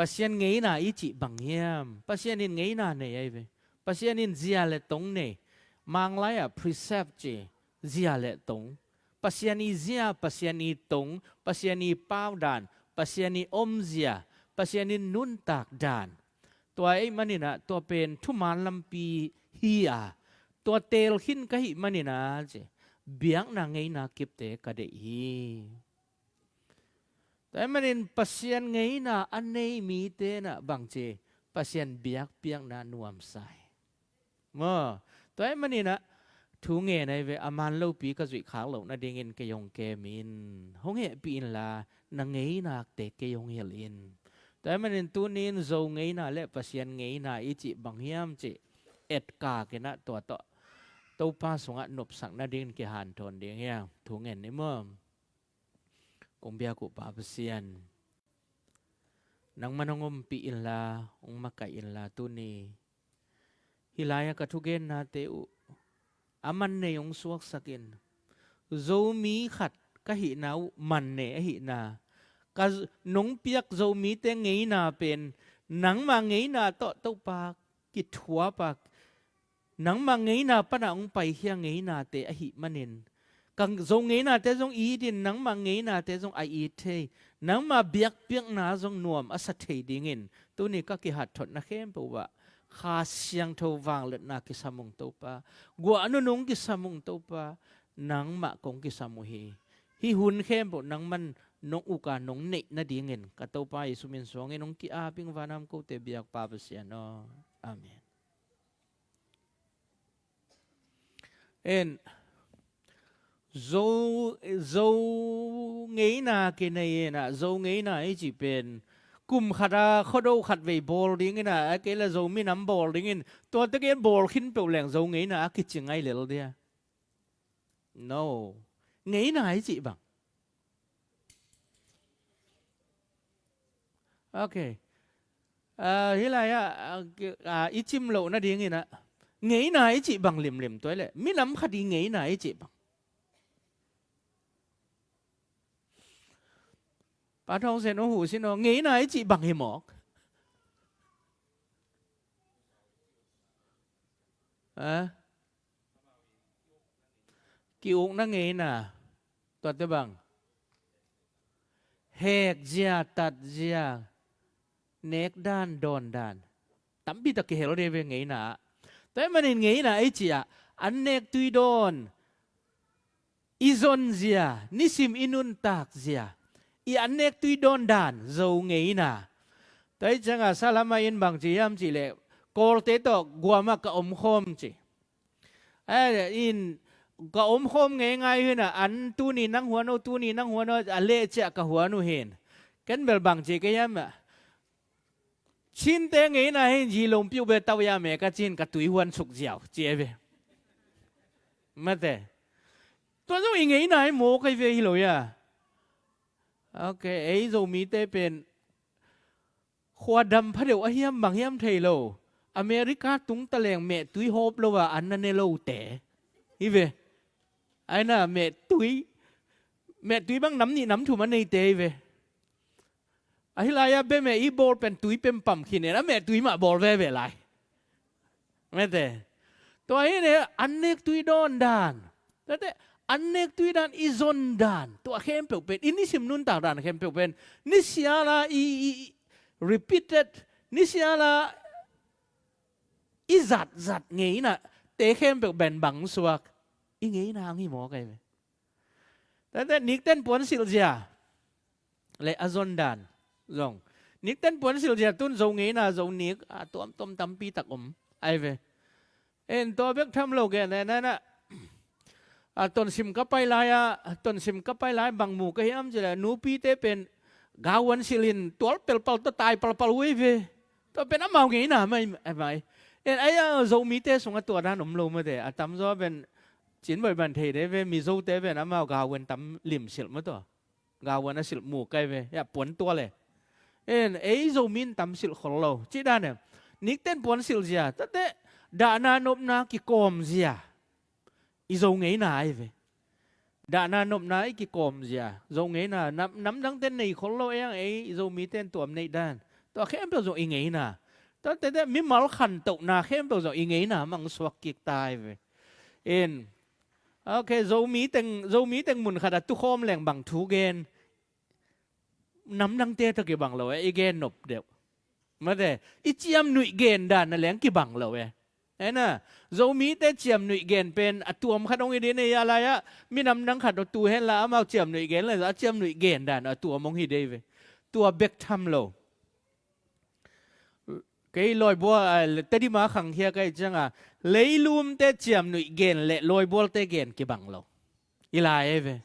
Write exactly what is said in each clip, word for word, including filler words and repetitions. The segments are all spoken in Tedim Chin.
Pasian ngeina i cih bang hiam? Pasian in ngeina nei ahi ve. Pasian in zia le tong nei. Manglai ah precept ci, zia le tong. Pasian i zia, Pasian i tong, Pasian i pau dan, Pasian i omzia, Pasian in nuntak dan. Tua ei maninah tua pen thuman lampi hi a, tua teel khin ka hih maninah ci, biakna ngeina kipte ka deih hi. Tua ei manin Pasian ngeina a nei mite nah bangci, Pasian biakpiakna nuamsa hi. Maw, tua ei maninah thu ngen ahi ve, a man lopi ka zuih khak loh nadingin kei hong kem in. Hong hehpih inla na ngeinakte kei hong hilh in. Tua ei manin tunin Zo ngeina le Pasian ngeina i cih bang hiam cih etkak inah tua tawh Topa sungah nopsak nadingin kihanthawn ding hi a, thu ngen ni maw. Kong biak uh Pa Pasian, nangman hong ompih inla, hong makaih inla tuni hih lai-ah ka thugennate uh a man nei hong suaksak in. Zomi khat ka hihna uh man nei ahihna, ka z-, nong piak Zomite ngeina pen nangmah ngeina tawh Topa kithuap a, nangmah ngeina panah hong paikhia ngeinate ahih manin, ka Zo ngeinate zong it in, nangmah ngeinate zong a it thei, nangmah biakpiakna zong nuam a sa thei dingin tuni ka kihatthotna khempeuh ah Kha Siangtho vangliatna kisam ung Topa, guah nunung kisam ung Topa, nangmah kong kisam uh hi. Hih hun khempeuh nangman nong uk a nong neih nadingin ka Topa Jesu min suangin hong ki-ap ing, vanam kote biak Pa Pasian aw. Amen. En, Zo, Zo ngeina kinei inah, Zo ngeina i cih pen kum khat a Khuado khat vei bawl ding inah, a kei le Zo minam bawl dingin, tua tegel bawl khin peuh leng Zo ngeina a kici ngai lel dia. No. Ngeina i cih bang. Ok. Ah, hih lai-ah, ah, ki-, ah, i cim loh nadingin ah, ngeina i cih bang limlim tua i leh, minam khat i ngeina i cih bang. Pa Thawng Sen aw, hu sin aw, ngeina i cih bang hi mawk. Ah? Ki-ukna ngeina, tuate bang. Hekzia, tatzia, nekdan, dawndan. Tampi tak kihel dih ve ngeina ah. Tua ahih manin ngeina i cih ah, an nek tui dawn, i zonzia, nisim i nuntakzia, i an nek tui dawn dan, Zo ngeina. Tua ahih ciangah salam ah in bang ci hiam cih leh, Kawlte tawh guam ah ka omkhawm ci. Eh, in ka omkhawm ngeingai hi inah, an tuni nang huan o, tuni nang huan o, a leh ciah ka huan uh hi in. Ken bel bang ci ka hiam ah, Chinte ngeina hi in, zi lompiu be tau ya me ka ci in, ka tui huan suk ziau ci e ve. Mate. Tua zong i ngeina hi mawk ahi ve hi lo ya. Ok, ei Zomite pen khua dam phadeuh a hiam bang hiam thei lo. America tung taleng mehtui hawp lo a an na ne lote hi ve. Aina mehtui, mehtui bang nam nih nam thum a neite hi ve. Ahi lai-ah bemeh i bawl pen tui pen pam khin en, a mehtui mah bawl veve lai. Mete. Tua hi ne, an nek tui dawn dan. Tate, an nek tui dan, i zon dan. Tua khempeuh pen, i nisim nuntak dan khempeuh pen. Nisiala i, i, i repeated, nisiala i zatzat ngeina, te khempeuh ben bang suak. I ngeina ang hi mawk ahi ve. Tate, nikten puan silh zia. Le a zon dan zong. Nikten puan silh zia tun Zo ngeina, Zo nik, a tuamtuam tampi tak om. Ahi ve. En tua bek tham lo gen, en, en, a, a tonsim ka pai lai a, tonsim ka pai lai bang mu ka hiam cih leh, nupite pen gauan silh in tual pelpal tawh tai palpal uh ahi ve. Tua pen amau ngeina mai, mai. En, ai a Zomite sungah tua dan om lo mate, a tamzaw pen cin boih ban thei de ve, Mizote pen amau gauan tam lim silh maw tua. Gauan a silh mu kai ve, ya puan tua le. En, ei Zomi in tam silh khol lo. Cih dan e. Nikten puan silh zia. Tate, dahna nopna kikawm zia. I Zo ngeina ahi ve. Dahna nopna i kikawm zia. Zo ngeina, nam, namdangten nei khol lo ei ang ei Zomite in tuam neih dan. Tua khempeuh zong i ngeina. Tua tete mimal khantohna khempeuh zong i ngeina mah hong suak kik ta hi ve. In, ok, Zomi teng, Zomi teng mun khat a tukhawm leng bang thu gen, namdangte tawh kibang lo e, i gen nop deuh. Mate, i ciamnuih gen dan na leng kibang lo e. Ahi na, Zomite ciamnuih gen pen a tuam khat hong hi ding hi a, lai-ah minam dang khat tu hen la amau ciamnuih gen la a ciamnuih gen dan a tuam hong hi ding hi ve. Tua bek tham lo. Kei lawibual, a, Tedim a khangkhia ka hih ciangin leilumte ciamnuih gen le lawibualte gen kibang lo. I lai e ve.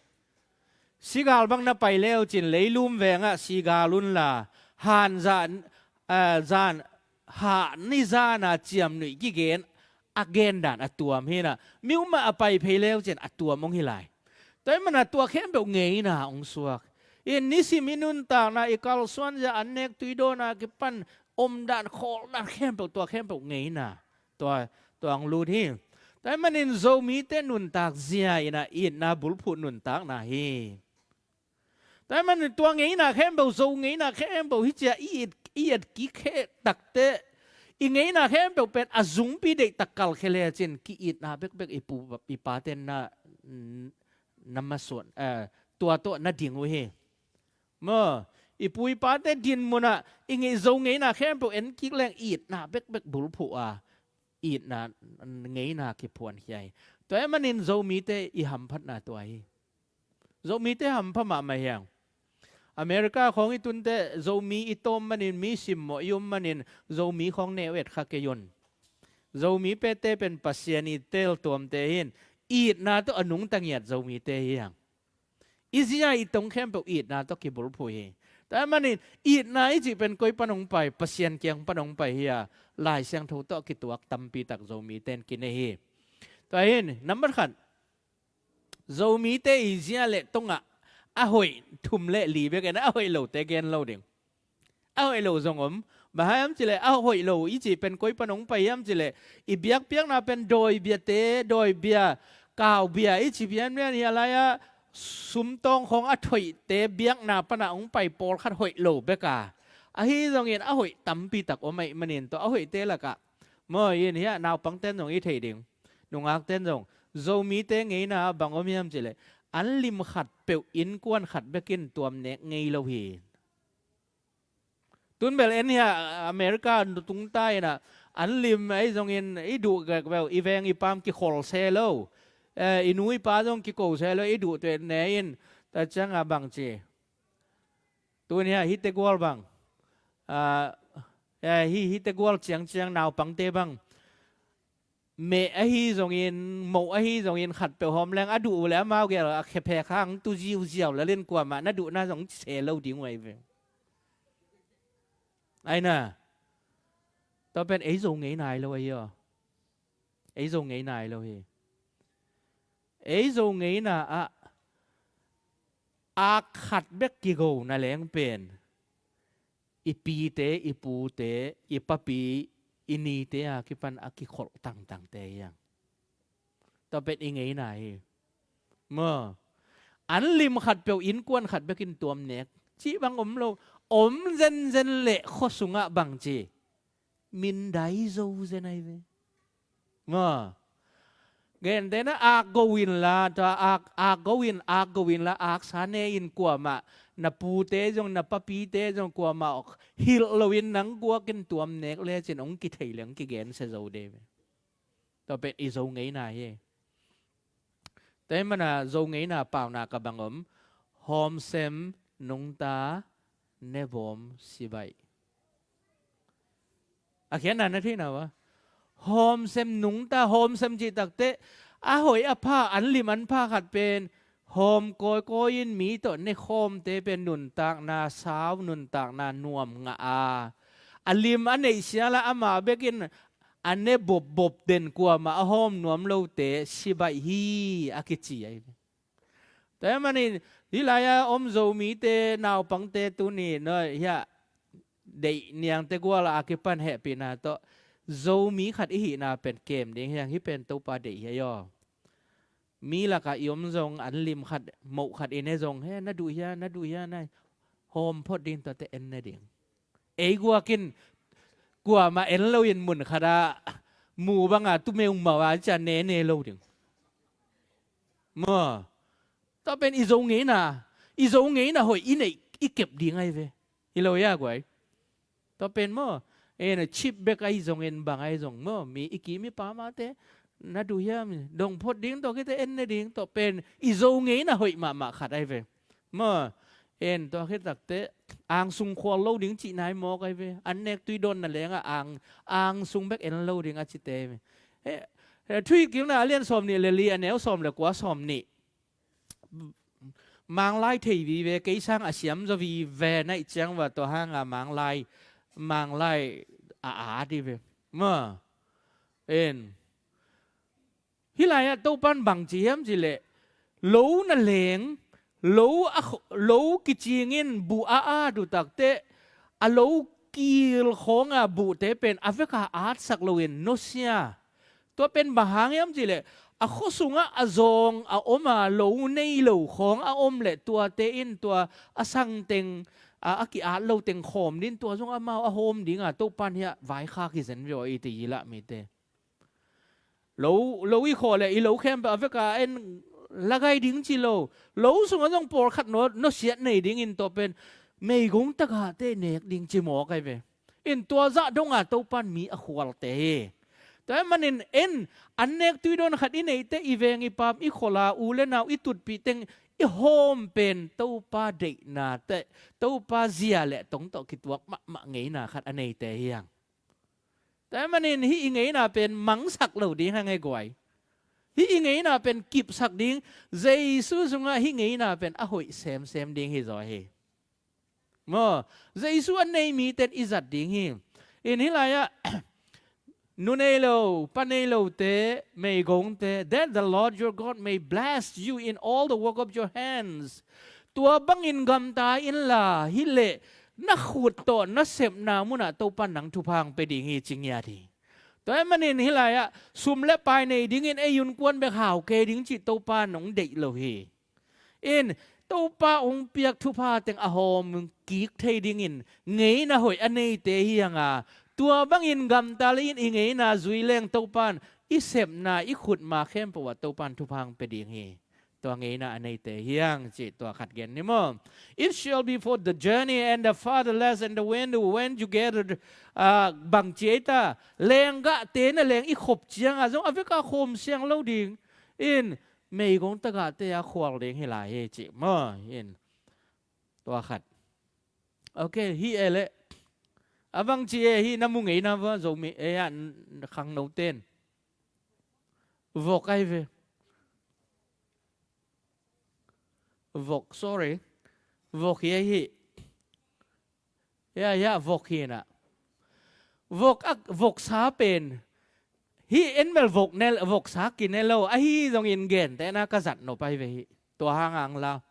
Sigal bang na pai leu cin leilum vengah sigal unla, han zan, a, zan, hah ni zana ciamnuih kigen a gen dan a tuam hi na, miumah a pai phei leu cin a tuam hong hi lai. Tua ahih mana tua khempeuh ngeina hong suak. I nisim i nuntakna, i kalsuan zia an nek tuidawna kipan omdan khawldan khempeuh, tua khempeuh ngeina tua, tua hong lut hi. Tua ahih manin Zomite nuntak zia in a itna bulphuh nuntakna hi. Tua ahih manin tua ngeina khempeuh, Zo ngeina khempeuh hi cia i it, i et kik kheh takteh, i ngeina khempeuh pen a zungpi deihtak kalkhia lecin ki-itna bekbek i pu i pate na, na masuan, eh, tua tawh na ding uh hi. Maw, i pu i pate din munah i ngeih Zo ngeina khempeuh en kik leng itna bekbek bulphuh a, itna ngeina kiphuankhia hi. Tua ahih manin Zomite i hamphatna tua hi. Zomite hampha mahmah hi hang. America khawng i tunte Zomi i tawm manin, mi simmawh i om manin Zomi khawng neu et kha kei un. Zomi pete pen Pasian i tel tuamte hi in, itna tawh a nungta ngiat Zomite hi hang. I zia i tong khempeuh itna tawh kibulphuh hi. Tua ahih manin itna i cih pen koi pan hong pai, Pasian kiang pan hong pai hi a, Lai Siangtho tawh kituak tampi tak Zomite in kinei hi. Tua hi in, nambat khat, Zomite i zia le tongah a hoih thum le li bek en, a hoih lote gen lo ding. A hoih lo zong om. Bang hang hiam cih leh a hoih lo i cih pen koi pan hong pai hiam cih leh, i biakpiakna pen dawibiate, dawibia, kaubia i ci pianpian hi a, lai-ah sumtawng khawng a thoihte biakna panah hong pai pawlkhat hoih lo bek a, ahi zongin a hoih tampi tak om ahih manin tua a hoihte lakah maw, in hiah naupangte in zong i thei ding, nungakte in zong, Zomite ngeina ah bang om hiam cih leh, an lim khat peuh innkuan khat bek in tuam nek ngei lo hi. Tun bel en hiah America tung ta in a, an lim ahi zongin i duh gekbeuh, i veng i paam kikhol se lo, eh, i nu i pa zong kiko se lo, i duh tuet ne in, tua ciangin bang ci. Tun hiah hihte gual bang, ah, eh, hi, hihte gual ciangciang naupangte bang, meh ahi zongin, moh ahi zongin, khatpeuh hawm leng a duh uh leh amau gel a khephek hang tu ziuziau lel in kuamah na duhna zong se lo ding uh ahi ve. Ahi na, tua pen ei Zo ngeina hi lo ahi aw. Ei Zo ngeina hi lo hi. Ei Zo ngeina ah, ak khat bek kigo na leng pen i pite, i pute, i papi, i nite a kipan a kikholh tangtangte hi hang. Tua pen i ngeina hi. Maw, an lim khatpeuh innkuan khat bek in tuam nek cih bang om lo. Om zenzen leh khua sungah bang ci, mindai zo zen ahi ve. Maw, gentehna, ak go inla, tua ak, ak go in, ak go inla, aksa ne in kuamah, na pute zong, na papite zong kuamah hilh loin nang guak in tuam nek lecin hong kithei leng kigensia zo ding ve. Tua pen i Zo ngeina hi. Tua ahih mana Zo ngeina paunak ah bang om, hawmsem, nungta, nebawm, sibaih. A khiatna na theihna uh a, hawmsem, nungta, hawmsem cih takteh a hoih a pha, an lim an pha khat pen hawm kawikawi in mi tawh nekhawmte pen nuntakna sau, nuntakna nuam ngah a, a lim a neihsial a amah bek in a ne bopbop den, kuamah a hawm nuam lote sibaih hi a kici ahi. Tua ahih manin hih lai-a om Zomite naupangte tuni no hiah deih niangte gual a kipan hehpihna tawh Zomi khat i hihna pen kem ding hi hang. Hih pen Topa deih hi aw. Mi lakah i om zong an lim khat, moh khat i ne zong, he, na duh hia, na duh hia, na hawm phot ding, tuate en ne ding. Ei guak in kuamah en lo in mun khat ah mu banga tumeu mau a cia ne ne lo ding. Maw. Tua pen i Zo ngeina, i Zo ngeina hoih i neih i kep ding ahi ve. Hi lo hia guai. Tua pen maw, en a chip bek ahi zongin bang ahi zong maw, mi i kim i pamate na duh hiam, dong phot ding, tua khite en ne ding, tua pen i Zo ngeina hoih mahmah khat ahi ve. Maw, en tua khit takte ang sung khual lo ding cih nai mawk ahi ve. An nek tui dawn na lengah ang, ang sung bek en lo ding a cite ahi ve. He, he, Thuhilhkikna a lian sawm nih le li, a neu sawm le kua, sawm nih. Manglai thei vive, kei sang a siam zaw vive na ih ciang va, tua hanga Manglai, Manglai a at hi ve. Maw. En. Hih lai-ah Topan bang ci hiam cih leh, lo na leng, lo a kho-, lo kicingin buh a at uh takteh, a lo kil khawnga buhte pen a veka atsak loin nusia. Tua pen bang hang hiam cih leh, a khua sungah a zawng a om a, lo nei lo khawng a om leh tuate in tua a sang teng, a, a ki-at lo teng khawm ding, tua zong amau a hawm dinga Topan hiah vaikhak hi zen ve aw, i ti hi lah mite. Lo, lo i khawh leh i lo khempeuh a veka en lagai ding ci lo. Lo sungah zong pawlkhat naw, nawsiat nei dingin tua pen meigong tagahte nek ding ci mawk ahi ve. In tua zah donga Topan mi a khualte hi. Tua ahih manin en, an nek tui dawn khat i neihte, i veng i pam, i kholh a u le nau, i tutpih teng i hawm pen Topa deihnate, Topa zia le tong tawh kituak mahmah ngeina khat a neite hi hang. Tua ahih manin hih i ngeina pen mangsak lo ding hang e guai. Hih i ngeina pen kipsak ding, Jesu sungah hih ngeina pen a hoih semsem ding hi zaw hi. Maw, Jesu a nei miten i zat ding hi. In hih lai-ah, nu nei lo, pa nei lote, meigongte, "That the Lord your God may bless you in all the work of your hands." Tua bangin gamta inla, hih leh na khut tawh na sepna munah Topan nang thupha hong pia ding hi, ci ngiat hi. Tua ahih manin hih lai-ah sum le pai nei dingin ei innkuan bek hau kei ding cih Topan hong deih lo hi. In, Topa hong piak thupha teng a hawm kik thei dingin ngeina hoih a neite hi hang a, tua bangin gamta le in i ngeina zui leng Topan i sepna, i khutma khempeuh ah Topan thupha hong pia ding hi. Tua ngeina a neite hi hang cih tua khat gen ni maw. "It shall be for the journey and the fatherless and the widow when you gather," ah, bang ci ei ta, lenggahte na leng i khop cianga zong a veka khawm siang lo ding. In, meigong tagahte a khual ding hi lai hi cih maw. In, tua khat. Ok, hih e leh. A bang ci e hih na mu ngeina va, Zomi e ah, n-, khangnote in. Vok ahi ve. Vok, sorry. Vok hi ahi. Ya, ya, vok hi na. Vok ak, vok sa pen. Hih en bel vok ne, vok sa kine lo. Ahi zongin gentehna ka zat nop ahi ve hih. Tua hang ang la.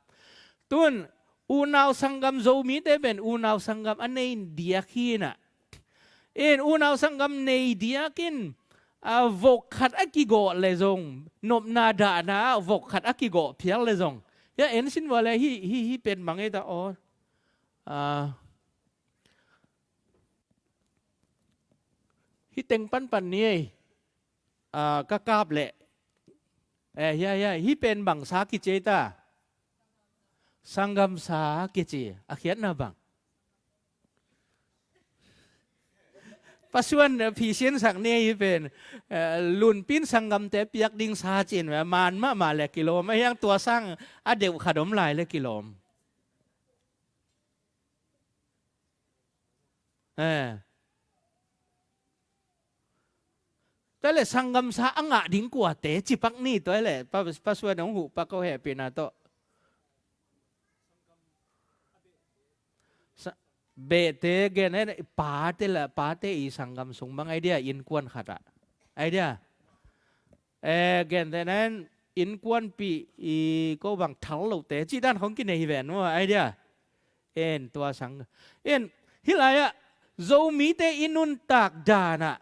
Tun, unau sanggam Zomite pen, unau sanggam a nei diak hi na. In, unau sanggam nei diak in, a, vok khat a kigawh le zong, nopna dahna ah vok khat a kigawh phial le zong. Ya, en sin vua le hih, hih, hih pen mang ei ta aw. A, hih teng panpan ni ei. A, ka kap leh. Eh, hia, hia, hih pen bang sa kici ei ta. Sanggam sa kici, a khiatna bang. Pasuan, eh, phisiansak ni hih pen, eh, Lunpin sanggamte piak ding sa cin, eh, man mahmah le kilawm. A hiang tua sang a deuh khat om lai le kilawm. Eh. Tua le sanggam sa a ngah ding kuate, cipak ni tua le, pa, pasuan hong huh pak ko hehpihna tawh. Sa-, behte gen, eh, pate la, pate i sanggam sung bang idea innkuan khat ah. Idea. Eh, gentehna in innkuanpih i ko bang thal lote, cih dan khong kinei hi ven maw, idea. En tua sang. En, hih lai-ah, Zomite i nuntak dan ah.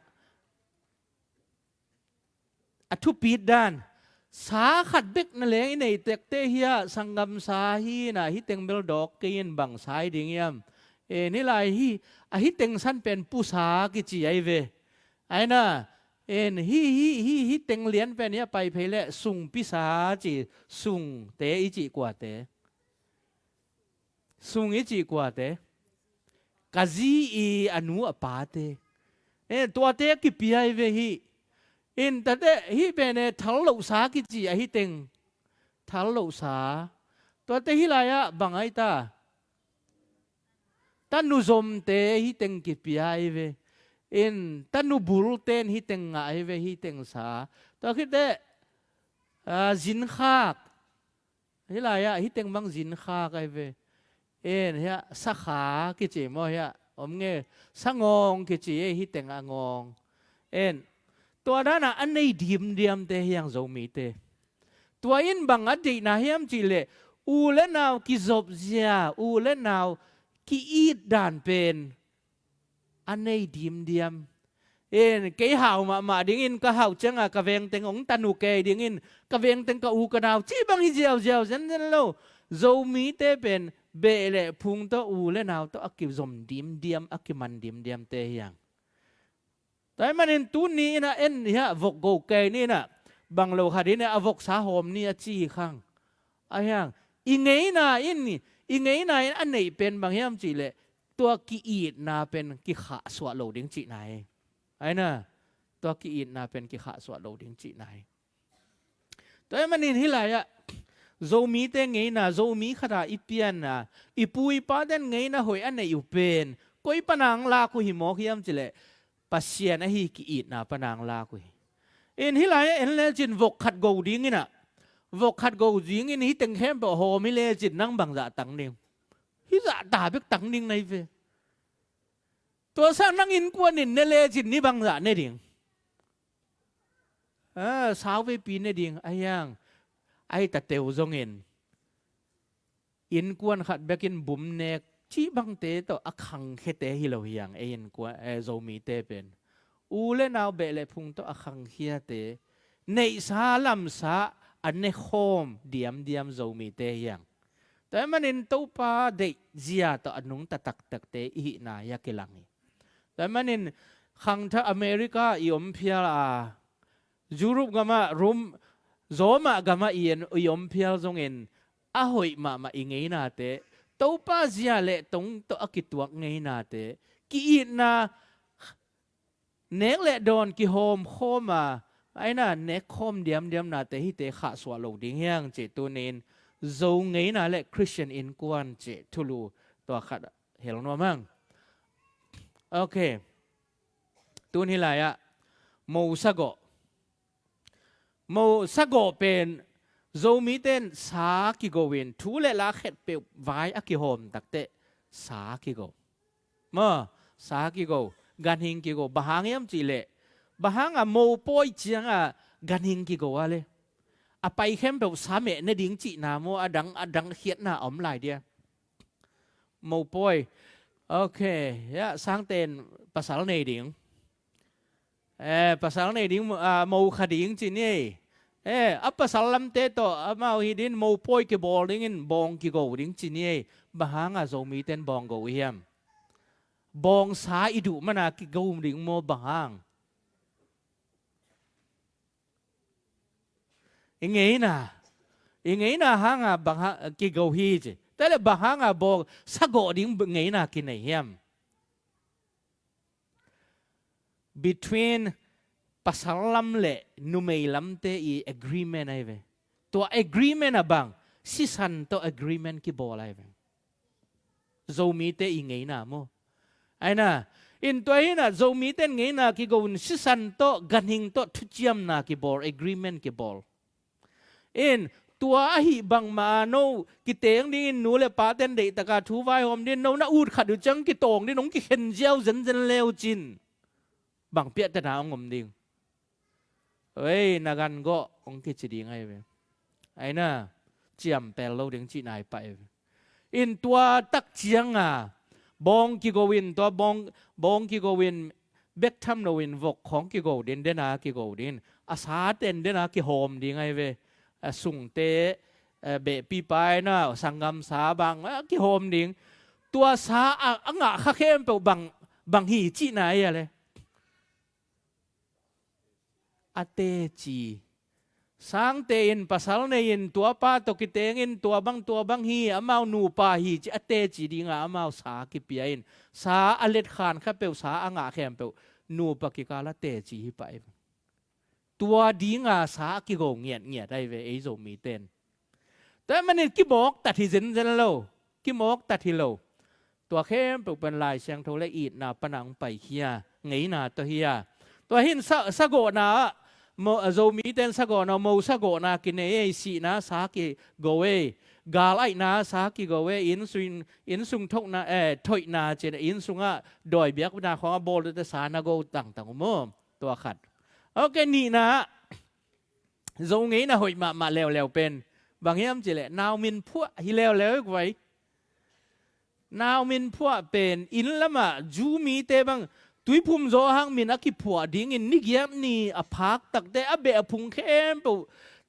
A thupit dan. Sa khat bek na leng i nei tekte hi a, sanggam sa hi na, hih teng bel dawk kei in bang sa hi ding hiam. En hih lai hi, a hih teng san pen pusa kici ahi ve. Aina, en hih, hih, hih, hih teng lian pen hi a pai phei leh sungpisa ci, sungte i cih kuate. Sung i cih kuate. Ka zi i a nu a pate. En tuate a kipia ahi ve hih. En tate hih pen e thallohsa kici a hih teng. Thallohsa. Tuate hih lai-ah bang ahi ta. Tanu zomte hih teng kipia ahi ve. En tanu bulte in hih teng ngah ahi ve hih teng sa. Tua khit teh, a, zinkhak. Hih lai-ah hih teng bang zinkhak ahi ve. En hiah sakha kici maw hiah. Om nge sangawng kici e hih teng a ngawng. En tua danah a nei dimdiamte hiang Zomite. Tua in bang a deihna hiam cihleh u le nau kizopzia, u le nau ki-it dan pen a nei dimdiam. En kei hau mahmah dingin ka hau cianga ka vengteng hong tanu kei dingin ka vengteng ka u ka nau cih bang hi ziauziau zenzen lo. Zomite pen beh le phung tawh u le nau tawh a kizom dimdiam, a kiman dimdiamte hiang. Tua ahih manin tuni inah en hiah vok go kei ni inah bang lo khat inah a voksa hawm ni a ci khang. A hiang i ngeina in, i ngeina in a neih pen bang hiam cihleh tua ki-itna pen kikhahsuah lo ding cihna hi. Aina, tua ki-itna pen kikhahsuah lo ding cihna hi. Tua ahih manin hih lai-ah Zomite ngeina, Zomi khata i pianna, i pu i paten ngeina hoih a neih uh pen koi pana hong lak uh hi mawk hiam cihleh Pasian ahi ki-itna pana hong lak uh hi. In hih lai-ah en lecin vok khat go ding inah, vok khat go dingin hih teng khempeuh hawm hi lecin nang bangzah tang ding? Hih zahta bek tang ding na hi ve. Tua sang nang innkuan in ne lecin ni bangzah ne ding? A, sau veipi ne ding a hiang. Ahi tateu zongin innkuan khat bekin bum nek cih bangte tawh a khangkhiate hi lo hiang ei innkuan, e, Zomite pen. U le nau beh le phung tawh a khangkhiate neihsa lamsa a nekhawm diamdiam Zomite hiang. Tua ahih manin Topa deih zia tawh a nungta taktakte i hihna hi a kilang hi. Tua ahih manin khangthak America i om phial a, Europe gamah, Rome, Roma gamah i en, i om phial zongin a hoih mahmah i ngeinate, Topa zia le tong tawh a kituak ngeinate, ki-itna, nek le dawn kihawmkhawm a, aina nekkhawm diamdiamnate hihte khahsuah lo ding hiang cih tunin Zo ngeina le Christian innkuan cih thulu tua khat hel nuam hang. Ok. Tun hih lai-ah mo sagawh. Mo sagawh pen Zomite in sa kigo in thu le la khetpeuh vai a kihawm takteh sa kigo. Maw, sa kigo, ganhing kigo. Bang hang hiam cihleh, bang hang a mopawi cianga ganhing kigo a le, a pai khempeuh sa meh ne ding cihna maw, a dang, a dang khiatna a om lai dia. Mopawi. Ok. Ya, sangten pasal nei ding. Eh, pasal nei ding, ah, mo kha ding ci ni. Eh, a pasal lamte tawh amau hi din mopawi kibawl dingin bawng kigo ding ci ni. Bang hanga Zomite in bawng go uh hiam? Bawngsa i duh mana kigo ding maw bang hang? I ngeina, i ngeina hanga bang hang kigo hi ci. Tua le bang hanga bawng sagawh ding ngeina kinei hiam? Between pasal lam le numei lamte i agreement ahi ve. Tua agreement a bang, sisan tawh agreement kibawl ahi ve. Zomite i ngeina maw? Aina, in tua hina Zomite in ngeina kigo in sisan tawh, ganhing tawh, thuciamna kibawl, agreement kibawl. In tua ahi bangmah a no kiteng dingin nu le paten deihtaka thu vaihawm dingin no na ut khat uh ciang kitawng dingin hong kikhen ziau zenzen leu cin bang piahtana hong om ding? Ei, na gan gawh hong kici ding ahi ve. Aina, ciampel lo ding cihna ahi pah ahi ve. In tua tak cianga bawng kigo in, tua bawng, bawng kigo in bek tham loin vok khawng kigo ding, dena kigo ding. A saten dena kihawm ding ahi ve. A sungte, eh, behpipa aina, sanggamsa bang, a kihawm ding. tua sa a, a ngah kha khempeuh bang, bang hi cihna ei a le. A teci. Sangte in pasal nei in tua pa tawh kiteng in tua bang tua bang hi, amau nupa hi ci a teci dinga amau sa kipia in, sa a letkhan kha peuh, sa a ngah khempeuh nupa kikal a teci hi pah hi. Tua dinga sa a kigo ngiatngiat ahi ve ei Zomite in. Tua ahih manin kimawktat hi zenzen lo. Kimawktat hi lo. Tua khempeuh pen Lai Siangtho le itna pana hong paikhia, ngeina tawh hi a. Tua hi in sa, sagawhna ah, mo, Zomite in sagawhna, mo sagawhna kinei ei, sihna sa kigo ei, gal aihna sa kigo ei, innsung, innsung thohna, eh, thoihna cin, innsungah dawi biakna khawng a bawl tawh te sa na go tangtang uh maw. Tua khat. Ok, nihna ah, Zo ngeina hoih mahmah leuleu pen bang hiam cih leh nau min phuah hi leuleu hi guai. Nau min phuah pen inn lamah Jew mite bang tuiphum zaw hang min a kiphuah dingin ni giat ni a phak takte a beh a phung khempeuh,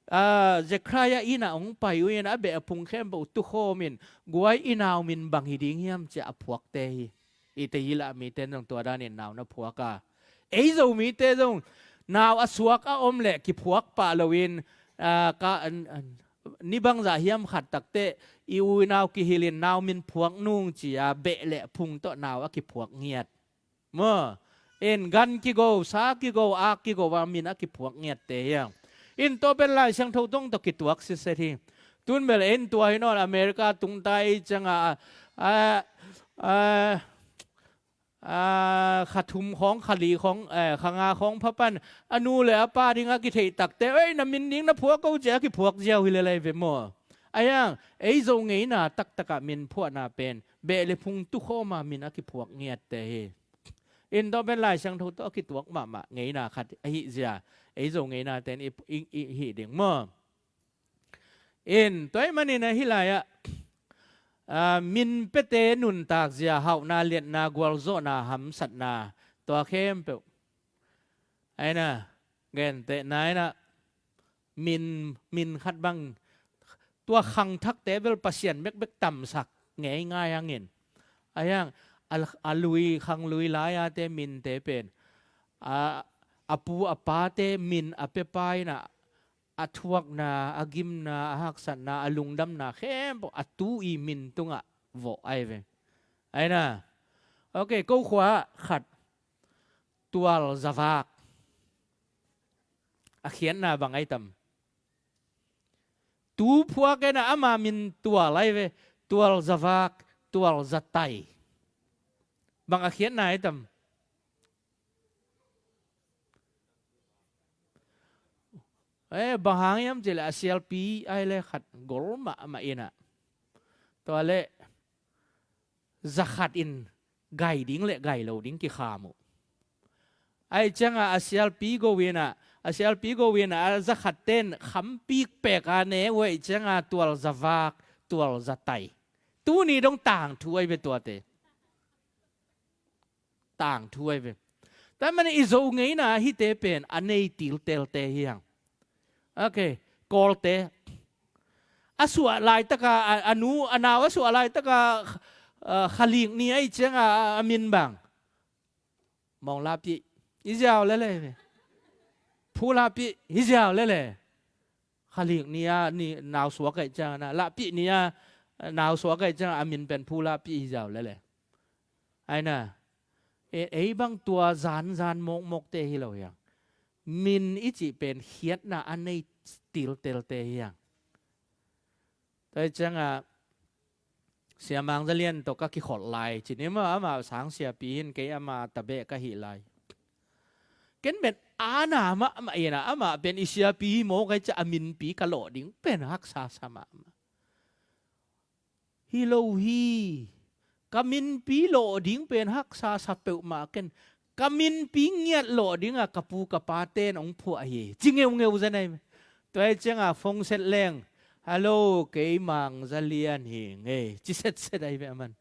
ah, Zechariah inn ah hong pai uh in a beh a phung khempeuh tukhawm in, guai, i nau min bang hi ding hiam ci a phuakte hi. I te hi lah mite in zong tua danin nau na phuak a. Ei Zomite zong nau a suak a om leh kiphuak pah loin, ah, ka, an, an, ni bangzah hiam khat takteh i u i nau kihilhin nau min phuak nung ci-a beh le phung tawh nau a kiphuak ngiat. Maw? In gan kigo, sa kigo, ak kigo a min a kiphuak ngiatte hiang. In tua pen Lai Siangtho tawng tawh kituak sitset hi. Tun bel in tua hi nawn America tungta i cianga, a, a, a, a, kha thum khawng, kha li khawng, eh, kha nga khawng pha pan a nu le a pa ding a kitheih takte, ei, na min ding na phuak ko ci-a kiphuak ziau hi lel ahi ve maw? A hiang, ei Zo ngeina taktakah min phuahna pen beh le phung tukhawma min a kiphuak ngiatte hi. In tua pen Lai Siangtho tawh a kituak mahmah ngeina khat ahi zia, ei Zo ngeinate in i, i, i hih ding maw? In, tua ahih manin ahi lai-ah, ah, min piate nuntak zia, hauhna, liatna, gualzawhna, hamsatna, tua khempeuh. Aina, gentehna inah, min, min khat bang, tua khangthakte bel Pasian bekbek tamsak ngei ngai hangin. A hiang, a, a lui, khang lui lai-ate minte pen, a, a pu a pate min a pia pa inah, a thuakna, a gimna, a haksatna, a lungdamna khempeuh a tu i min tungah vawh ahi ve. Aina. Ok, ko khua khat. Tual zavak. A khiatna bang ahi tam? Tu phuak ena ama min tual ahi ve. Tual zavak, tual zatai. Bang a khiatna ahi tam? Eh, bang hang hiam cih leh a sialpi ahi le khat gol mahmah inah. Tua le zakhat in gai ding le gai lo ding kikham uh. Ahi cianga a sialpi go inah, a sialpi go inah a zakhat ten khampik pek a ne uh ahi cianga tual zavak, tual zatai. Tuni dong tangthu ahi ve tuate. Tangthu ahi ve. Tua ahih manin i Zo ngeina hihte pen a nei tiltelte hiang. Ok, Kawlte. A suah laitaka, a, a nu, a nau a suah laitaka, ah, Khalik ni ahi cianga a, a min bang? Mawng Lapih. Hi ziau lele. Phu Lapih. Hi ziau lele. Khalik ni-a ni nau suak ahi cianga, Lapih ni-a nau suak ahi cianga a min pen Phu Lapih hi ziau lele. Aina, e, ei bang tua zanzan mawkmawkte hi lo hiang. Min i cih pen khiatna a nei tiltelte hiang. Tua hi cianga, Sia Mang Za Lian tawh ka kikholh lai cin i maw, amah sang siapi hin kei ama tabeh ka hih lai. Ken pen ana mahmah ina, amah pen i siapi hi maw kai cia a minpi ka lawh ding pen haksa sa mahmah. Hi lo hi. Ka minpi lawh ding pen haksa sa peuhmah ken. Ka minpi ngiat lawh dinga ka pu ka pa ten hong phuah hi. Ci ngeungeu zen ahi. Tua hi cianga phone set leng. Hello, kei Mang Za Lian hi ngei. Ci setset ahi ve aman.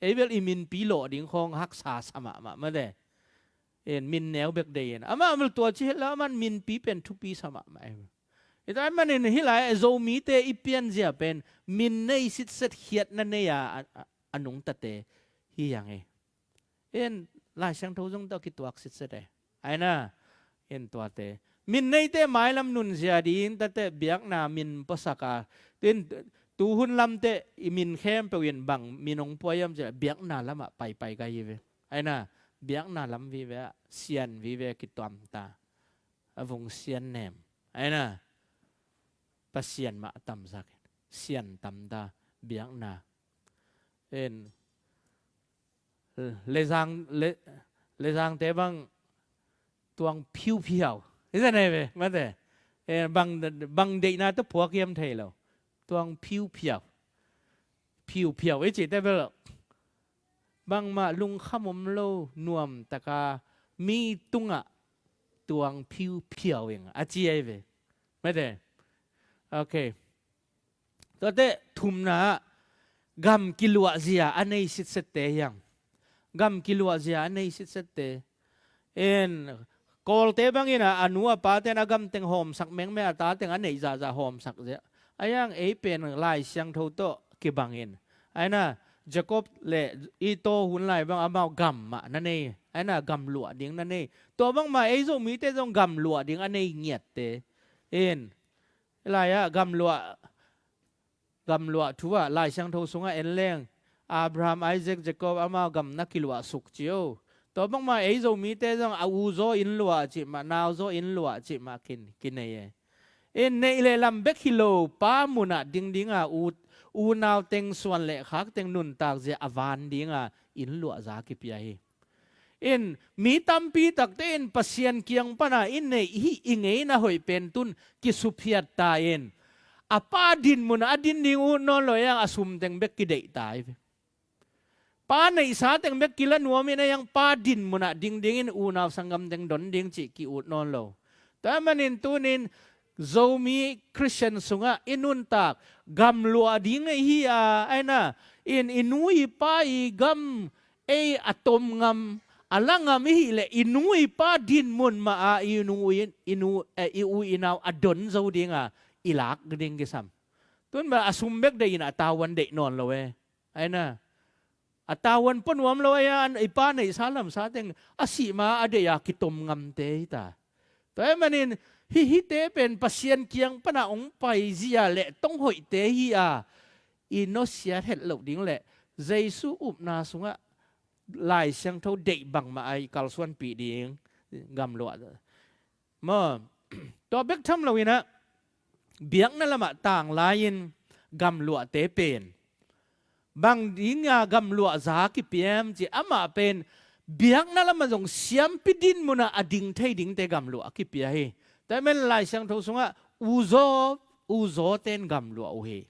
Ei bel i minpi lawh ding khawng haksa sa mahmah mate. En min neu bek dei en. Amah bel tua ci het lo aman minpi pen thupi sa mahmah ahi ve. Hi ta manin hi lai Zomite i pianzia pen min nei sitset khiatna nei a, a, a, a nungtate hi hiang hi. In Lai Siangtho zong tawh kituak sitset e. Aina, in tuate min neite mailam nunzia ding tate biakna min puasak a, tin tuhun lamte i min khempeuh in bang min hong pua hiam cih leh biakna lamah paipai ka hi ve. Aina, biakna lam vive ah sian vive kituam ta. A vung sian nem. Aina, Pasian mah a tamsak in sian tam ta biakna. In lezang le, lezangte bang tuang phiuphiau. Hi ta nei ve mate. Eh, bang, bang deihna tawh phuak hiam thei lo. Tuang phiuphiau. Phiuphiau i cihte bel bangmah lungkham om lo nuam taka mi tungah tuang phiuphiau ing a ci ahi ve. Mate. Ok. Tuate thumna ah gam kiluahzia a nei sitsette hiang. Gam kiluahzia a nei sitsette. En, Kawlte bangin a, a nu a pate in a gam teng hawmsak mengmeng, a ta teng a neih zahzah hawmsak zia. A hiang ei pen Lai Siangtho tawh kibangin. Aina, Jacob le Esau hun lai bang amau gam mah na nei. Aina, gam luah ding na nei. Tua bangmah ei Zomite zong gam luah ding a nei ngiatte. En, lai ah gam luah, gam luah thu ah Lai Siangtho sungah en leng Abraham, Isaac, Jacob amau gam na kiluah suk ci o. Tua bangmah ei Zomite zong a u zaw inn luah cih mah, nau zaw inn luah cih mah kin, kinei e. In neih le lam bek hi lo, pa munah ding dinga u, unau teng, suan le khak teng nuntak zia a van dinga inn luahza kipia hi. In mi tampi takte in Pasian kiang pana in neih hih i ngeina hoih pen tun kisuphiat ta in a pa din munah a din ding ut nawn lo hiang a sum teng bek kideih ta hi. Pa neihsa teng bek kila nuam in a hiang pa din munah ding dingin unau sanggam teng don ding cih ki-ut nawn lo. Tua manin tunin Zomi Christian sungah i nuntak gam luah ding ei hi a, aina, in i nu i pa i gam ei a tom ngam, a la ngam i hih leh i nu i pa din mun mah a i nu i, i nu, eh, i u i nau a don zo dinga i lak ding kisam. Tun bel a sum bek deih in a tavuan deih nawn lo e. Aina, a tavuan pua nuam lo a, i pa neihsa lamsa teng a sih ma a deih a kitom ngamte hi ta. Tua hi manin hih hihte pen Pasian kiang pana hong paizia le tong hoihte hi a, i nusiat het loh ding le Jesu upna sungah Lai Siangtho deih bangmah a i kalsuanpih ding gam luah. Maw, tua bek tham loin ah biakna lamah tanglai-in gam luahte pen bang dinga gam luahza kipiam ci, amah pen biakna lamah zong siampi din munah a ding thei dingte gam luah a kipia hi. Tua hi manin Lai Siangtho sungah u zaw, u zawte in gam luah uh hi.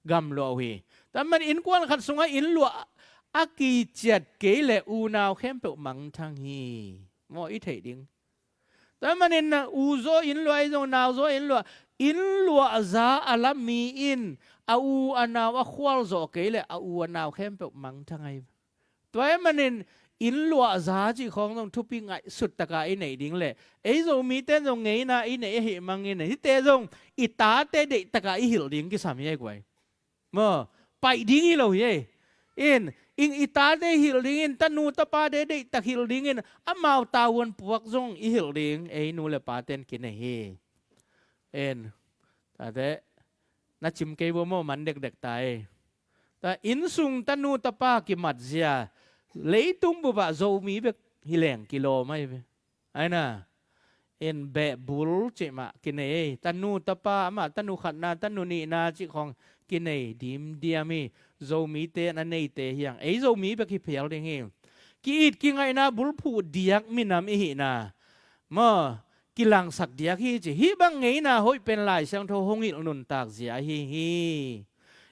Gam luah uh hi. Tua hi manin innkuan khat sungah inn luah a kiciat kei le unau khempeuh mangthang hi. Maw, i theih ding. Tua hi manin na u zaw inn luah, ei zong nau zaw inn luah, inn luahza a la mi in a u a nau a khual zawh kei le a u a nau khempeuh mangthang ahi. Tua hi manin inn luahza cih khawng zong thupi ngaihsut taka i neih ding le ei Zomite zong ngeina i neih ahih mangin hihte zong i tate deih taka i hilh ding kisam hi ei guai. Maw, paih ding hi lo hi ei. In, in i tate hilh dingin, tanu tapate deihtak hilh dingin, amau tavuan puak zong i hilh ding, ei nu le paten kinei hi. In, tate, na cim kei vua maw, man dekdek ta ei. Ta innsung tanu tapa kimatzia, leitung bupah Zomi bek hi leng kilawm ahi ve. Aina, in beh bul cih mah kinei ei. Tanu tapa, amah tanu khatna, tanu nihna cih khawng kinei dimdiam hi. Zomite na neite hiang. Ei Zomi bek hi phial ding hi. Ki-it kingaihna bulphuh diak minam i hihna maw, kilangsak diak hi ci. Hih bang ngeina hoih pen Lai Siangtho hong hilh nuntak zia ahi hi.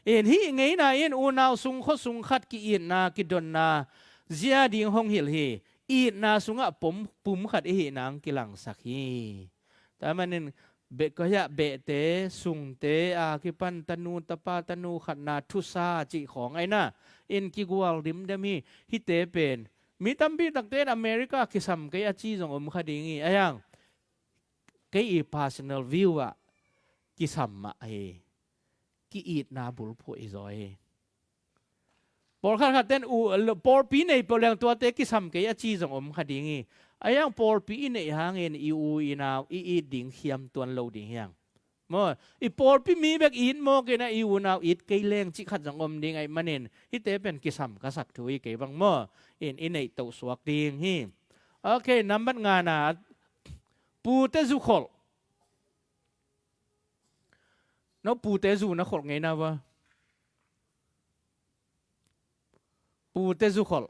In hih ngeina in unau sung khua sung khat ki-itna, kidonna zia ding hong hilh hi. Itna sungah pum, pum khat i hih nang kilangsak hi. Tua manin beh, koi ah behte, sungte a kipan tanu tapa, tanu khatna, thusa cih khawng aina in kigual dimdem hi. Hihte pen mi tampi takte in America kisam kei a ci zong om kha ding hi. A hiang, kei i personal view ah kisam mah hi. Ki-itna bulphuh i zaw hi. Pawlkhat khat ten u, pawlpi nei peuh leng tuate kisam kei a ci zong om kha ding hi. A hiang pawlpi i neih hangin i u i nau i it ding khiam tuan lo ding hiang. Maw, i pawlpi mi bek it mawk in a i unau it kei leng cih khat zong om ding ahih manin hihte pen kisam ka sak thu hi kei bang maw. In i neih toh suak ding hi. Ok, nambat ngana, pute zu kholh. No pute zu na kholh ngei na va. Pute zu kholh.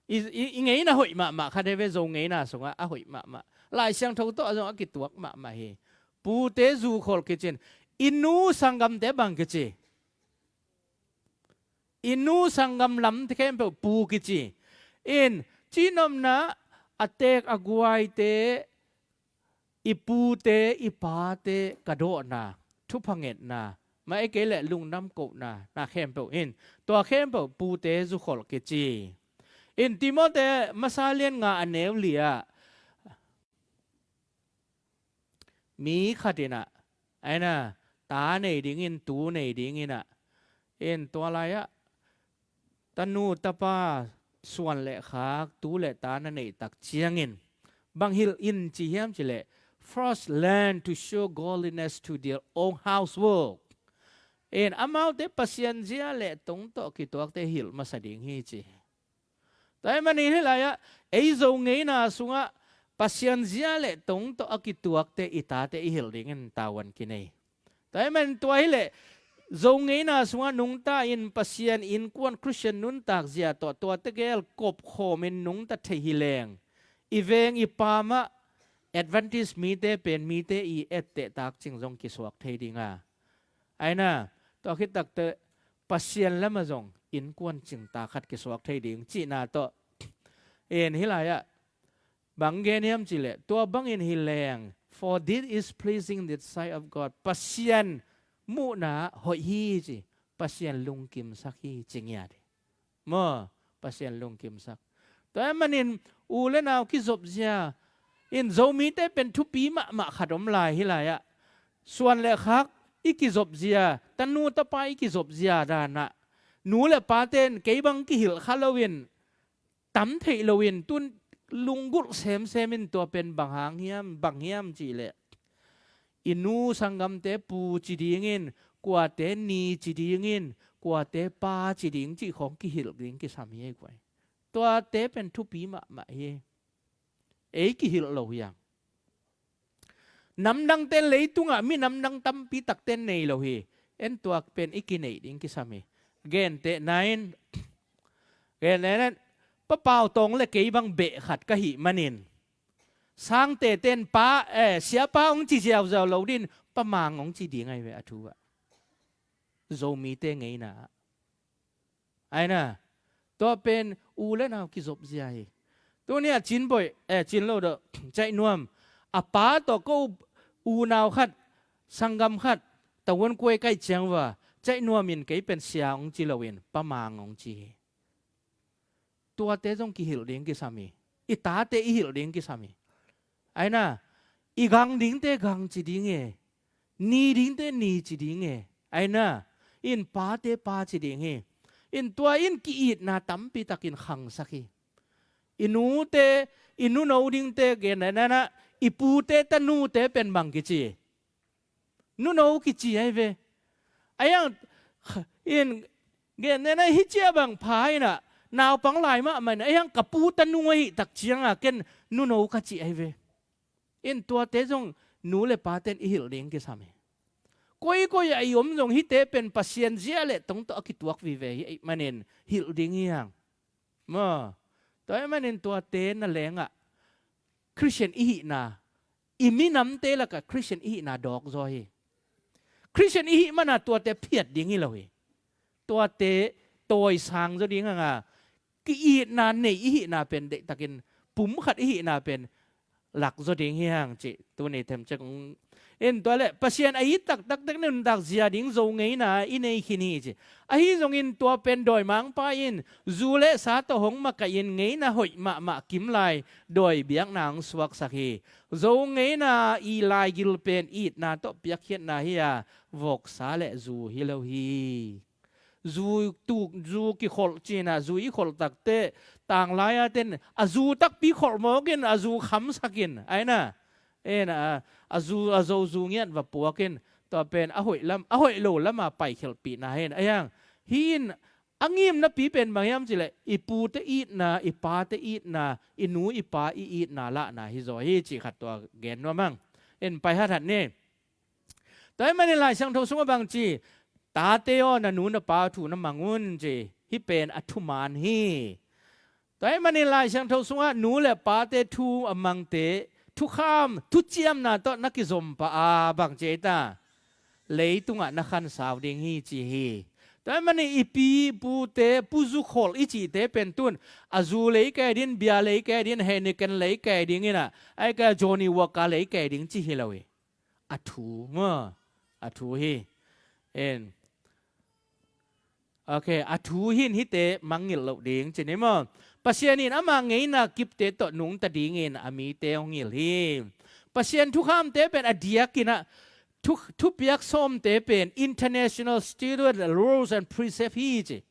I, i, i ngeina hoih mahmah khat hi ve, Zo ngeina sungah a hoih mahmah. Lai Siangtho tawh a zong a kituak mahmah hi. Pute zu kholh kicin. I nu sanggamte bang kici. I nu sanggam lam khempeuh pu kici. In, cihnopna a teek a guaite, i pute, i pate ka dawhna, thupha ngetna, mah ei kei leh lungdam kohna, na khempeuh in, tua khempeuh pute zu kholh kici. In Timote masa lian nga a neu li ah, mi khat in ah, aina, ta nei dingin, tu nei dingin ah, in tua lai ah, tanu tapa suan le khak, tu le ta na neih tak ciangin bang hilh in ci hiam cih leh, first learn to show godliness to their own housework. In amaute Pasian zia le tong tawh kituakte hilh masa ding hi ci. Tua ahih manin hih lai ah ei Zo ngeina sungah Pasian zia le tong tawh a kituakte i tate i hilh dingin tavuan kinei. Tua ahih manin tua hi leh Zo ngeina sungah nungta in Pasian innkuan Khristian nuntak zia tawh tua tegel kopkhawm in nungta thei hi leng, i veng i paam ah Adventist mite pen mite i etteh tak cing zong kisuak thei ding a, aina, tua khit takteh Pasian lamah zong innkuan cingtak khat kisuak thei ding cihna tawh. In hih lai ah bang gen hiam cih leh, tua bangin hi leng, for this is pleasing in the sight of God, Pasian muhna hoih hi ci, Pasian lungkimsak hi ci ngiat hi. Maw, Pasian lungkimsak. Tua ahih manin u le nau kizopzia in Zomite pen thupi mahmah khat om lai hih lai ah. Suan le khak i kizopzia, tanu tapa i kizopzia dan ah, nu le paten kei bang kihilh kha loin, tam theih loin, tun lunggulh semsem in tua pen bang hang hiam, bang hiam cih leh, i nu sanggamte pu ci dingin, kuate ni ci dingin, kuate pa ci ding cih khawng kihilh ding kisam hi ei guai. Tuate pen thupi mahmah hi. Ei kihilh lo hiang. Namdangte leitungah mi namdang tampi takte nei lo hi. En tua pen i kineih ding kisam hi. Gentehna in, gentehna in, Pa Pau Tawng le kei bang beh khat ka hih manin, Sangte ten pa, eh, siapa hong ci ziauziau lo din, Pa Mang hong ci ding ahi ve a thu ah. Zomite ngeina ah. Aina, tua pen u le nau kizopzia hi. Tuni a Cin Boih, eh, Cin lo dawh, Caih Nuam, a pa tawh ko unau khat, sanggam khat, tavuan kuai kaih ciang va, Caih Nuam in kei pen sia hong ci loin, Pa Mang hong ci hi. Tuate zong kihilh ding kisam hi. I tate i hilh ding kisam hi. Aina, i gang dingte gang ci ding e. Ni dingte ni ci ding e. Aina, in pate pa ci ding hi. In tua in ki-itna tampi takin khangsak hi. I nute, i nuno dingte gen nana, i pute tanute pen bang kici. Nuno kici ahi ve. A hiang, in, gen nena hi cia bang pha ina, naupang lai mahmah ina, a hiang ka pu tanu ahi tak cianga ken nuno ka ci ahi ve. In tuate zong nu le paten i hilh ding kisam hi. Koikoi a i om zong hihte pen Pasian zia le tong tawh a kituak vive hi ahih manin hilh ding hi hang. Maw, tua ahih manin tuate na lengah Khristian i hihna, i minamte lakah Khristian i hihna dawk zaw hi. Khristian i hih mana tuate phiat ding hi lo hi. Tuate tawisang zaw ding hanga, ki-itna nei i hihna pen deihtakin pum khat i hihna pen lak zaw ding hi hang cih tuni themcek in tua le Pasian a it taktak tek nuntak zia ding Zo ngeina i nei khin hi ci. Ahi zongin tua pen dawimangpa in zu le sa tawh hong makaih in ngeina hoih mahmah kim lai dawi biakna hong suaksak hi. Zo ngeina i laigil pen itna tawh piakkhiatna hi a, voksa le zu hi lo hi. Zu tuk, zu kikholh ci-in ah, zu i kholh takteh, tanglai-a ten a zu takpi kholh mawkin a zu khamsak in, ai na. En, a, a zu, a zo zu ngiat va puak in, tua pen a hoih lam, a hoih lo lama paikhelhpihna hi in, a hiang. Hih in a ngimnapi pen bang hiam cih leh, i pute itna, i pate itna, i nu i pa i itna lahna hi zaw hi cih khat tua gen nuam hang. En, pai hathat ni. Tua ahih manin Lai Siangtho sungah bang ci, tate aw, na nu na pa thu na mang un ci. Hih pen a thuman hi. Tua ahih manin Lai Siangtho sungah nu le pate thu a mangte, thukham, thuciamna tawh na kizom pah a, bang ci ei ta, leitungah na khansau ding hi ci hi. Tua ahih manin i pi, pute, pu zu kholh i cihte pen tun, a zu lei kai ding, bia lei kai ding, Heineken lei kai ding in ah, ai ka Johnnie Walker lei kai ding ci hi lo hi. A thu maw? A thu hi. En. Ok, a thu hi in hihte mangngilh loh ding ci ni maw? Pasian in ama ngeina kipte tawh nungta dingin a mite hong hilh hi. Pasian thukhamte pen a diakin ah thu, thupiak sawmte pen international standard, rules and precept hi ci.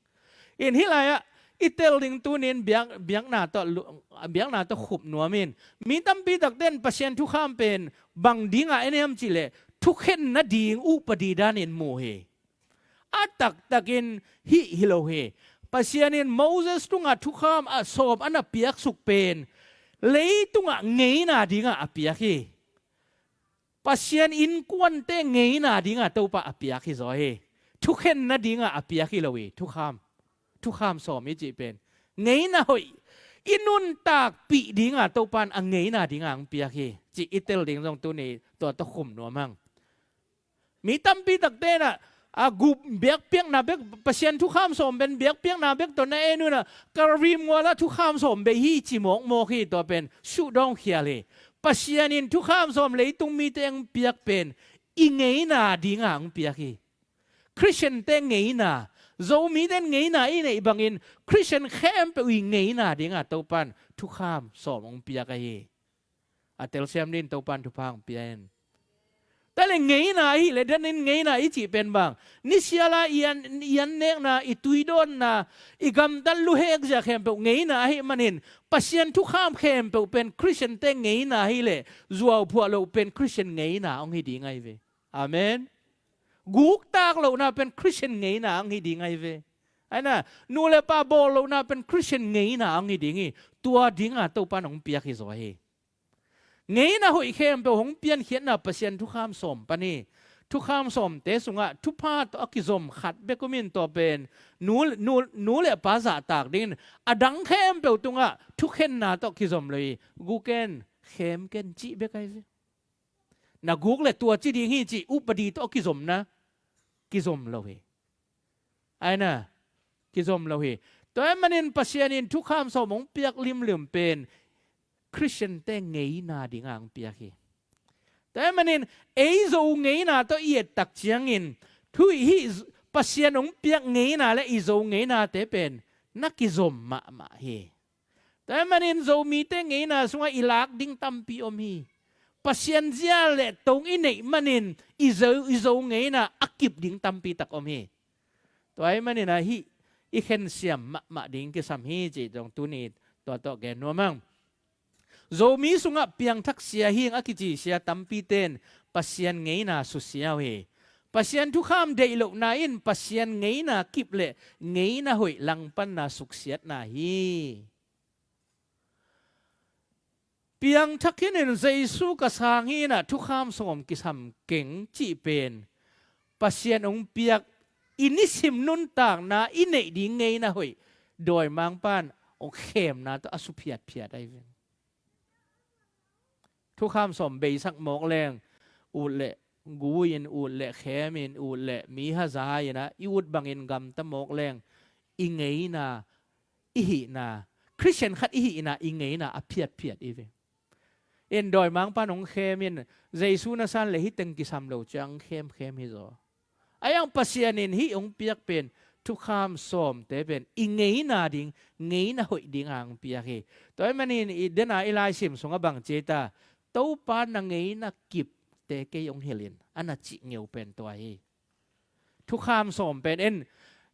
In hih lai-ah i tel ding tuni-in biak, biakna tawh lu-, biakna tawh khup nuam in. Mi tampi takte in Pasian thukham pen bang dingah en hiam cih leh, thukhen nading upadi danin mu hi. A taktakin hih hi lo hi. Pasian in Moses tungah thukham a sawm a na piaksuk pen leitungah ngeina dingah a piak hi. Pasian innkuante ngeina dingah Topa a piak hi zaw hi. Thukhen nadingah a piak hi lo hi, thukham. Thukham sawm i cih pen ngeina hoih, i nuntakpih dingah Topa in a ngeina dingah hong piak hi cih i tel ding zong tuni tua tawh khum nuam hang. Mi tampi takte in ah, a gup biakpiakna bek, Pasian thukham sawm pen biakpiakna bek tawh na en un ah, Calvary mualah thukham sawm bei hi ci mawkmawk hi, tua pen suhdawng khial hi. Pasian in thukham sawm leitung mite hong piak pen i ngeina dingah hong piak hi. Khristiante ngeina, Zomite in ngeina i neih bangin Khristian khempeuh i ngeina dingah Topa in thukham sawm hong piak ahi. A telsiam dingin Topa in thupha hong pia in. Tua leh ngeina ahih leh, den in ngeina i cih pen bang, nisiala i an, i an nekna, i tuidawnna, i gamtat luhek zia khempeuh ngeina ahih manin, Pasian thukham khempeuh pen Khristiante ngeina ahih leh, zuauphuah loh pen Khristian ngeina hong hi ding ahi ve. Amen. Guktak lohna pen Khristian ngeina hong hi ding ahi ve. Ai na, nu le pa bawl lohna pen Khristian ngeina hong hi ding hi. Tua dingah Topa in hong piak hi zaw hi. Ngeina hoih khempeuh hong piankhiatna Pasian thukham sawm pan hi. Thukham sawmte sungah thupha tawh a kizom khat bek om in, tua pen nu, nu, nu le pa zahtak dingin, a dang khempeuh tungah thukhenna tawh kizom lo hi. Guk ken, khem ken cih bek ahi ve. Na guk le tua ci ding hi cih upadi tawh kizomna, kizom lo hi. Ai na, kizom lo hi. Tua ahih manin Pasian in thukham sawm hong piak limlim pen Khristiante ngeina dingah hong piak hi. Tua ahih manin ei Zo ngeina tawh i et tak ciangin, thu hih Pasian hong piak ngeina le i Zo ngeinate pen na kizom mahmah hi. Tua ahih manin Zomite ngeina sungah i lak ding tampi om hi. Pasian zia le tong i neih manin i Zo, i Zo ngeina a kip ding tampi tak om hi. Tua ahih manin ah hih i khensiam mahmah ding kisam hi cih zong tuni tua tawh gen nuam hang. Zomi sungah piangthak sia hi ing a kici sia tampite in Pasian ngeina susia uh hi. Pasian thukham deih lohna in Pasian ngeina kip le ngeina hoih langpanna suksiatna hi. Piangthak hi ning, Jesu ka sang hi ing a thukham sawm kisam keng cih pen Pasian hong piak i nisim nuntakna i neih ding ngeina hoih dawimangpa in hong khemna tawh a su phiatphiat ahi ve. Thukham sawm beisak mawk leng, ut le gu in, ut le khem in, ut le mi haza in ah i ut bangin gamta mawk leng, i ngeina, i hihna, Khristian khat i hihna, i ngeina a phiatphiat i ve. In dawimangpa in hong khem in, Jesu na san le hih teng kisam lo ciang khemkhem hi zaw. Ahi zong Pasian in hih hong piak pen thukham sawmte pen i ngeina ding, ngeina hoih ding a hong piak hi. Tua ahih manin i dena i laisim sungah bang ci ta, Topa na ngeina kipte kei hong hilh in, a na cih ngeu pen tua hi. Thukham sawm pen en,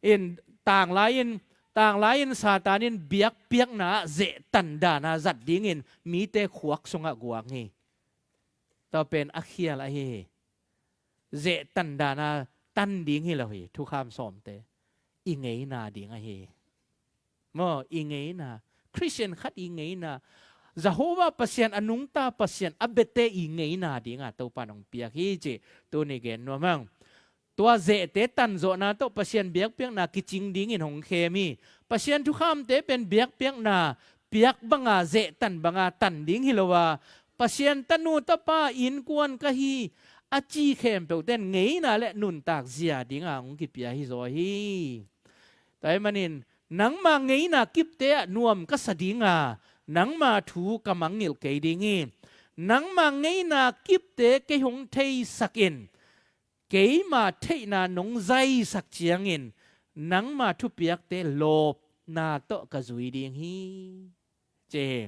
In tanglai in, tanglai in Satan in biakpiakna ah zehtan dana zat dingin mite khuak sungah guang hi. Tua pen a khial ahi hi. Zehtan dana tan ding hi lo hi, thukham sawmte. I ngeina ding ahi hi. Maw, i ngeina. Khristian khat i ngeina. Jehovah Pasian, a nungta Pasian, a biate i ngeina dinga Topa in hong piak hi ci. Tuni gen nuam hang. Tua zehte tanzawhna tawh Pasian biakpiakna kicing dingin hong khem hi. Pasian thukhamte pen biakpiakna piak banga, zehtan banga tan ding hi lo a, Pasian tanu tapa innkuan ka hi a ci khempeuhte in ngeina le nuntak zia dinga hong kipia hi zaw hi. Tua ahih manin nangma ngeina kipte ah nuam ka sa dinga, nangma thu ka mangngilh kei ding hi. Nangma ngeina kipte kei hong theisak in, keima theihna nong zaisak ciangin nangma thupiakte lawpna tawh ka zui ding hi, ci hi.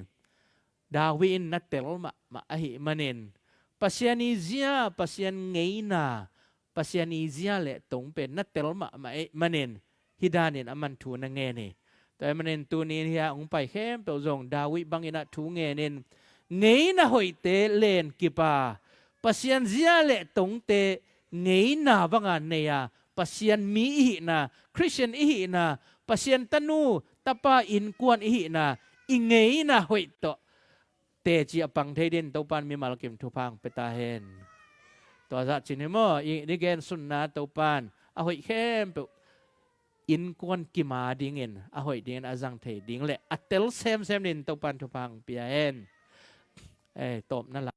David in na tel mahmah ahih manin, Pasian i zia, Pasian ngeina, Pasian i zia le tong pen na tel mahmah ahih manin, hih danin aman thu na ngen hi. Tua ahih manin tuni in hih a hong pai khempeuh zong David bangin ah thu ngenin, ngeina hoihte len kip a, Pasian zia le tongte ngeina banga nei a, Pasian mi i hihna, Khristian i hihna, Pasian tanu tapa innkuan i hihna, i ngeina hoih tawh teci a pang thei dingin Topa in mimal kim thupha hong pia ta hen. Tua zah cin hi maw, i, i gensunna Topa in a hoih khempeuh innkuan kim a dingin, a hoih dingin a zang thei ding le a tel semsem dingin Topa in thupha hong pia hen. Eh, tawpna la